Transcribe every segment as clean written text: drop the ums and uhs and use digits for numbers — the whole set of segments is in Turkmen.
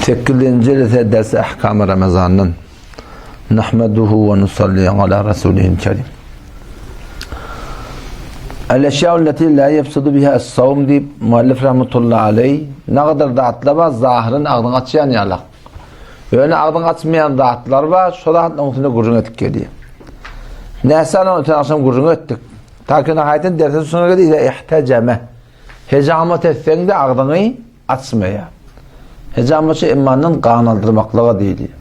Sekizinji jelse ders Ahkam Ramazandan. Nahmaduhu ve nusalli ala rasulihil kerim. El eşya'u leti la yefsudu biha es-savm diýip muallif rahmetullahi aleyh ne kadar zatlar bar zahyryn agzyňy açýan ýalak. Ýöne agzyňy açmaýan zatlar bar, şo zatlaryň üstünde gürrüň edip gelýär. Näsany öten akşam gürrüň etdik. Ta ki nihaýetinde dersiň soňuna geldi, ile ihtejeme. Hejamat etseň-de agzyňy açmaýar. Hejamatçy imandan gan aldyrmaklyga diýilýär.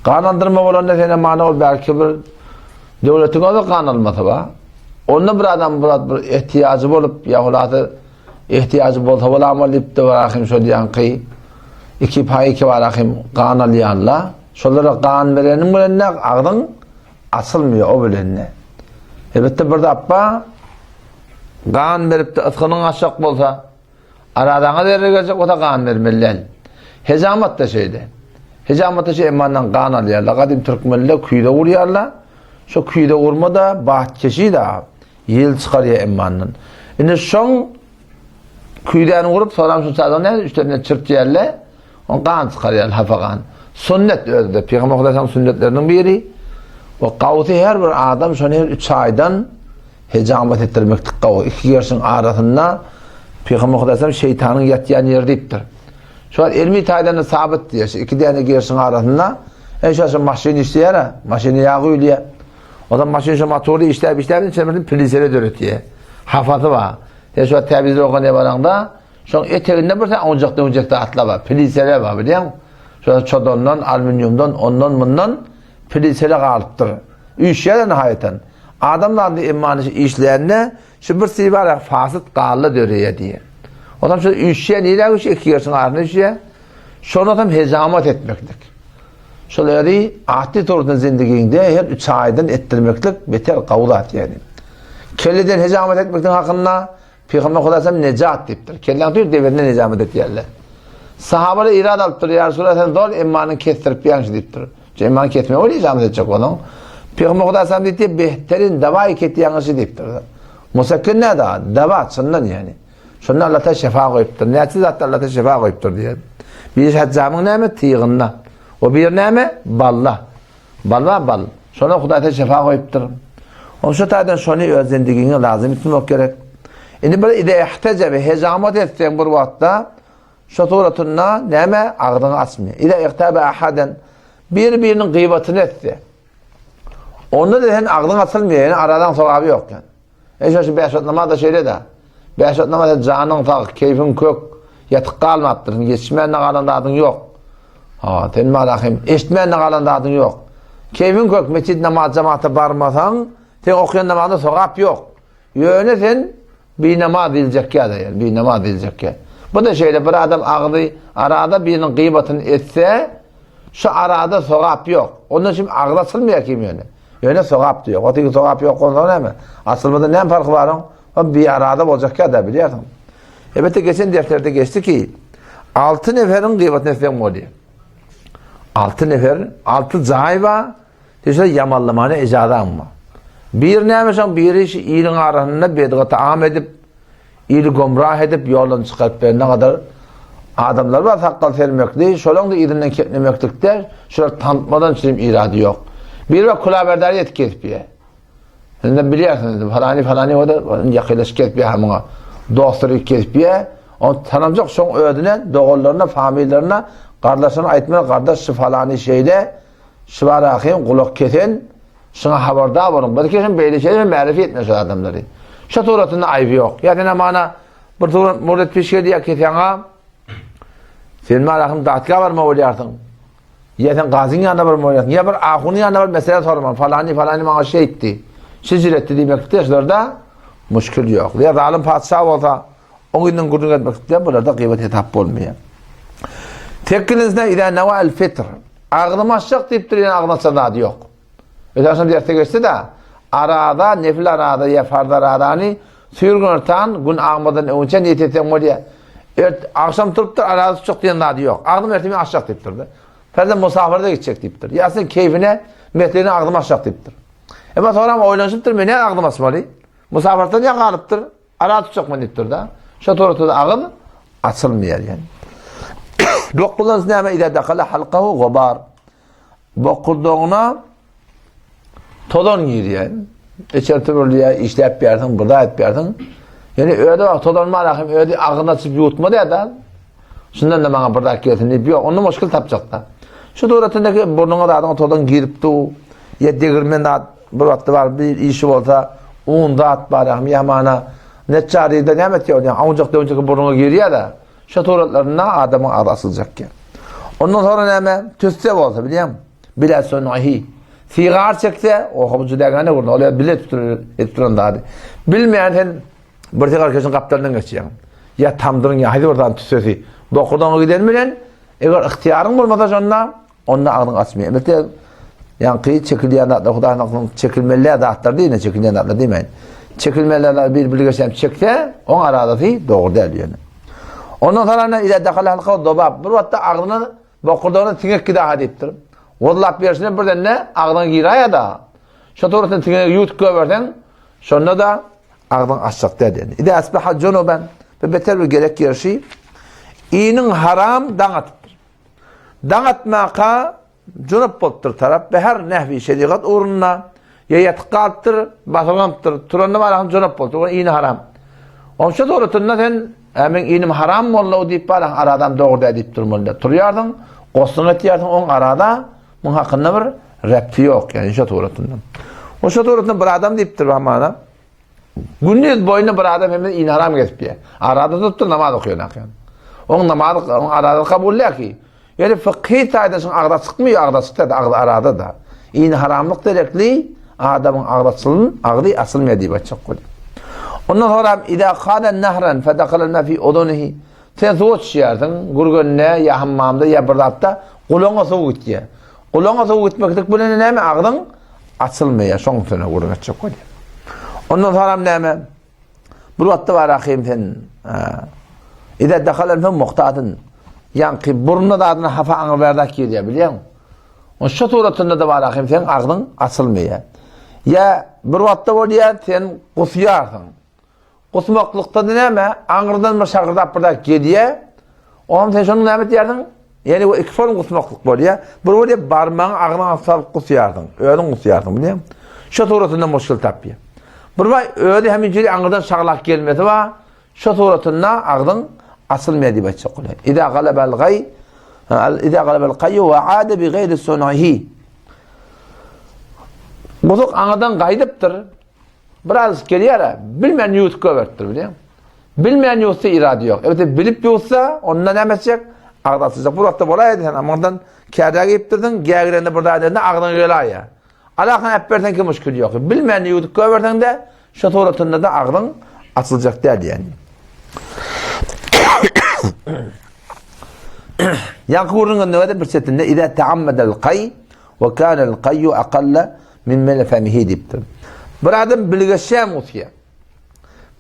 Gan aldyrma bolanda sene mana ol belki bir döwletiň özi gan almasy bar. Onda bir adam bir bir ehtiýajy bolup, ýa hulasy ehtiýajy bolsa bolama diýip de barahym şol ýaňky iki paý iki barahym gan alýanla. Şolara gan bereniň bilen agzyň açylmaýar o bilen. Elbetde bir zat bar. Gan berip-de ysgynyň gaçjak bolsa, aradaňa zerre geljek bolsa gan bermeli däl. Hejamat-da şeýle. Hejamat-da şeýle emandan gan alýarlar. Gadym türkmenler küýze gurýarlar. Şo küýze gurma-da batkeşi-de ýel çykarýar emandan. Indi şoň küýzäni gurup, soram şu çadan näme üstlerine çirtýärler. On gan çykarýar, hapa gan. Sünnet özde, Pygamber Hudaýyň sünnetleriniň biri. O gawsy her bir adam şony her 3 aýdan hejamat etdirmeklik gawy. Iki gerşiň arasynda Pygamber Hudaýam şeýtanyň ýatýan ýeri diýipdir. Şu wagt ilmi taýdan da sabyt diýýär. Şu iki däne gerşiň arasynda en şu maşyn işleýär, maşyny ýag guýulýar. O zaman maşyn şu motory işläp işläp içinde bir pilisere döretýär. Hafasy bar. Sen şu wagt täbiz okan baraňda Şoň eteginde bir sen oňjak-döňjek zatlar bar, pilisele bar, bilýäňmi? Şo çodandan, alüminiumdan, ondan-mundan pilisele galypdyr. Üýşýär nihaýatan. Adam zady iman işlände şu bir sibar fasyt galla döreýär diýýär. Ondan şu üýşýär, nirä üýşýär? Iki gerşiň arasyna üýşýär. Şondan hem hejamat etmeklik. Şol ýeri atly tordan zindigiňde her üç aýdan etdirmeklik beter gawy zat ýani. Kelleden hejamat etmeklik hakynda Pygamber Hudaý sen nejat diýipdir. Kelläň tüýr deberine nejamet etýärler. Sahabalar irad alypdyr. Ýa Resulallah sen zor emmanyny kesdirip ýaňşy diýipdir. Şu emmany kesme bolýar nejamet etjek bolsaň. Pygamber Hudaý sen diýdi, behterin dawaý ket ýaňşy diýipdir. Musakkin ne da? Dawa çyndan ýani. Şonda Allah ta şefa goýupdyr. Näçe zatda Allah ta şefa goýupdyr diýär. Bir hajjamyň näme tygynda. O bir näme? Balla. Bal bar bal. Şona Hudaý sen şefa goýupdyr. Oň şu taýdan şony öz zendigiňe lazym etmek gerek. Indi bir ide ihtecebe hejamat etseň bir wagtda şo suratynda näme agzyňy açmaýar. Ide ihtabe ahaden bir-biriniň gyýbatyny etse. Onda da sen agzyň açylmaýar, ýani aradan sogaby ýok ýani. E şu beş wagt namaz da şeýle-de. Beş wagt namaz janyň sag, keýfiň kök, ýatyk galmapdyr, ýetişmän galan zadyň ýok. Ha, sen malahym, eşitmän galan zadyň ýok. Keýfiň kök, mesjid namaz jamaata barmasaň, sen okaýan namazyňda sogap ýok. Ýöne sen binamaz diýiljek ýa-da, ýa binamaz diýiljek ýa. Bu da şeýle bir adam agzy arada biriniň gyýbatyny etse, şu arada sogap ýok. Ondan şimdi agzy açylmaýar kim ýöne. Ýöne sogap diýýär. Otyň sogap ýok bolsa näme? Asylmada näme parhy bar oň? O bir arada boljak ýa-da bilýärsiň. Elbetde geçen derslerde geçdi ki, 6 neferiň gyýbatyny etseň bolýar. 6 nefer, 6 jaý bar. Şeýle ýamanlamana ijazaň bar. Bir näme şoň biri şu iliň arasynda bedgaty am edip, Ili gomrah edip ýoldan çykaryp berene gadar adamlar bar sakgal sermekli, şolaň da yzyndan ketnemeklikde şular tanıtmadan çirim irady ýok. Biri bak kulaberdar ýetip kesip ýe. Indi bilýärsiňiz, falany falany o da ýakylaşyp kesip ýe muňa. Dostlary kesip ýe. On tanamjak şoň özüne, doganlaryna, familiýalaryna, gardaşlaryna aýtmaly, gardaş şu falany şeýle, şu barahym gulak kesen, Şuňa habardar boluň. Bir kesim beýle şeýle märifi etmez şu adamlary. Şu suratynda aýby ýok. Ýa sen amana bir surat muret pişge diýä ki saňa sen marahym datga barma bolýarsyň. Ýa sen gazyň ýanyna barma bolýarsyň. Ýa bir ahunyň ýanyna baryp mesele sorman. Falany falany maňa şeýtdi. Şejir etdi diýmekde şularda muşkil ýok. Ýa zalym patyşa bolsa oň ýüzünden gürrüň etmekde bularda gybat hesap bolmaýar. Tekkilisine ila nawal fitr. Agzym açjak diýipdir, ýöne agzyny açan zady ýok. Öten agşam derse geçdi-de, araza, nefil araza ýa farz arazany süýr günortan, gün agmadan öňünçä niýet etseň bolýar. Ert, agşam turupdyr, araza tutjak diýen zady ýok. Agzym ertir men açjak diýipdir-de. Ferzem musafirde gitjek diýipdir. Ýa sen keýfine, mesligine agzym açjak diýipdir. Emma soňram oýlanyşypdyr, men näme agzym açmaly? Musafirden ýa galypdyr. Ara tutjakmy diýipdir-de. Şo tortada agyz açylmaýar ýani. Dokuzunjy näme? Iza dakala halkahu gubar. Bokurdagyna tozan girýär. Içeri tübürlýär, işläp bersin, bir zat bersin. Ýöne özi wagt tozan bar hem özi agzyny açyp ýutmady ýa-da. Şundan da maňa bir zat gelsin diýip, ýok, onda muşkil tapjakda. Şu suratyndaky burnuňa zadyňa tozan girip du, ýa degirmen zat bir wagtda bar bir işi bolsa, un zat bar hem ýamana neçjaride näme etýär, ýa awunjak döwünjek burnuňa girýär-de. Şu suratlarynda adamyň agzy açyljak ýa. Ondan sonra näme? Tüsse bolsa bilýäň. Bile sunahi. Sigar çekse, oha bu jüdägäne gurna, ol bile tutup duran zady. Bilmeýän sen bir sigar keşiň gapdalyndan geçýäň. Ýa tamdyryň ýa haýsy bir zat tüssesi. Bokurdagyňa giden bilen, eger ygtyýaryň bolmasa şonda, onda agzyň açmaýar. Elbetde, ýaňky çekilýän zatlar, Hudaý saklasyn, çekilmeli zatlar diýme, çekilýän zatlar diýmeýin. Çekilmeli zatlar bir bilgeşem çekse, oň aradasy dogry däl ýöne. Ondan sonra ile dakal halka dobap, bir wagtda agzyna Bokurdagyna siňek gidaha diýipdir. Gozlap berşine birden ne agzyňa giraýa-da. Şo torasyny siňegi ýuwup goýberseň, şonda-da agzyň açjak däl diýen. Ide asbaha junuban bu beter bir gerek ýerşi. Iniň haram daň atypdyr. Daň atmaka junup bolupdyr tarap we her nehwi şerigat ugrunda ýa ýatyp galypdyr, basylganypdyr. Turanda barahym junup bolupdyr. Ol ini haram. Onça suratynda sen Ä meň inim haram boldy diýip baraň aradan dogry däl diýip durmaly däl. Turýarsyň, gosluň etýärsiň oň arada muň hakynda bir repti ýok, ýani şo suratynda. O şo suratynda bir adam diýipdir hamana. Gündiz boýuna bir adam hem ini haram gezip ýa. Arada tutdy namaz okaýan akan. Oň namaz oň arada kabul däl ki. Ýöne fykhy taýdan şuň agza çykmyýar, agza çyksa da agza arada da. Ini haramlyk derekli adamyň agza açylyn, agzy açylmaýar diýip aýtjak bolýar. Ondan sonra ida kana nahran fadakhala ma fi udunihi. Sen suwa düşýärsiň, gürgende ýa hammamda ýa bir zatda gulagyňa suw gitýär. Gulagyňa suw gitmeklik bilen näme agzyň açylmaýar, şoň üstüne gürrüň etjek bolýar. Ondan sonra näme? Bir wagtda bar ahym sen. Ida dakhala fe muhtadyn. Ýaňky burnuna zadyna hafa aňyr bärde girýär, bilýäňmi? O şu suratynda da bar ahym sen agzyň açylmaýar. Ýa bir wagtda bolýar, sen gusýarsyň. Gusmaklykda näme? Aňyrdan bir şagyrdap bir zat gelýär. Oňam sen şonuň näme diýersiň? Ýani bu iki form gusmaklyk bolýar. Bir bolýar barmagyň agzyňa salyp gusýarsyň. Özüň gusýarsyň, bilýäňmi? Şo suratynda muşkil tapýar. Bir baý özi hem injili aňyrdan şaglak gelmesi bar. Şo suratynda agzyň açylmaýar diýip aýtjak bolýar. Iza galabal gaý iza galabal gaýu we ada bi gaýri sunahi. Gusuk aňyrdan gaýdypdyr. Biraz gelýär, bilmän ýuwup goýberipdir, bilýäňmi? Bilmän ýuwsa irady ýok. Elbetde bilip ýuwsa, onda näme etjek? Agzy açyljak. Bu wagtda bolaýdy sen amandan kädä geýipdirdiň, gägirende bir zat edende agzyňa gelaýýar. Alakan äp berseň ki muşkil ýok. Bilmän ýuwdup goýberseň-de, şo suratynda-da agzyň açyljak däl diýen. Ýaňky gürrüňiň nöwede bir çetinde izä ta'ammedel kaý we kanel kaýu aqalla min melefemihi diýipdir. Bir adam bilgeşýän gusýar.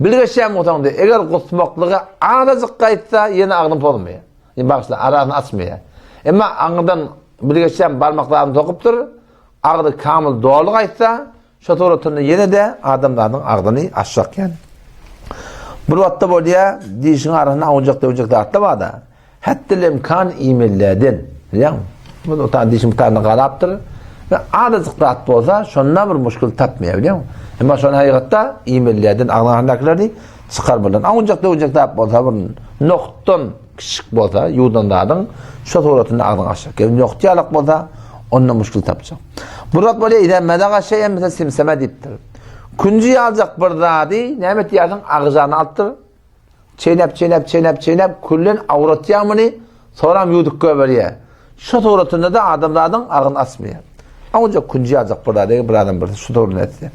Bilgeşýän bolsaň-da, eger gusmaklyga azajyk gaýtsa, ýene agzyny pozmaýar. Ýa bagyşla, arasyny açmaýar. Emma aňyrdan bilgeşýän barmak zadyny sokupdyr, agzy kamyl doly gaýtsa, şo suratynda ýene-de adamzadyň agzyny açjak ýaly. Bir wagtda bolýar, dişiň arasynda awunjak-döwünjek zatlar bar-da. Hetdil-imkan iýmelilerden, bilýäňmi? Bu otan dişiň bir taryna galapdyr. We azajyk zat bolsa, şonda bir muşkul tapmaýar, bilýäňmi? Emma şony haýygatda iýmelilerden agzyndakylaryny çykarmalydan. Awunjak-döwünjek zat bolsa, bir nokdan kiçijik bolsa, ýuwdan zadyň şo suratynda agzyňy açjak. Ýa nokt ýalak bolsa, onda muşkul tapjak. Bir zat bolýar, izä mezaga şeýen mesela simseme diýipdir. Künji ýaljak bir zady näme etýärsiň? Agzyna alypdyr. Çeýnäp, çeýnäp, çeýnäp, çeýnäp, küllen awratýar muny, soram ýuwdup goýberýär. Şu suratynda-da adamzadyň agzyny açmaýar. Awjak künji ýaljak bir zat, eger bir adam bir şu suratynda etse.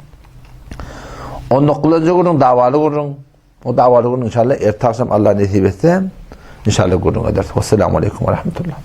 On dokuzynjy gürrüň dawaly gürrüň. O dawaly gürrüň inşallah erte agşam Allah nesip etse, inşallah gürrüň ederis. Wesselamu aleýkum we rahmetullah.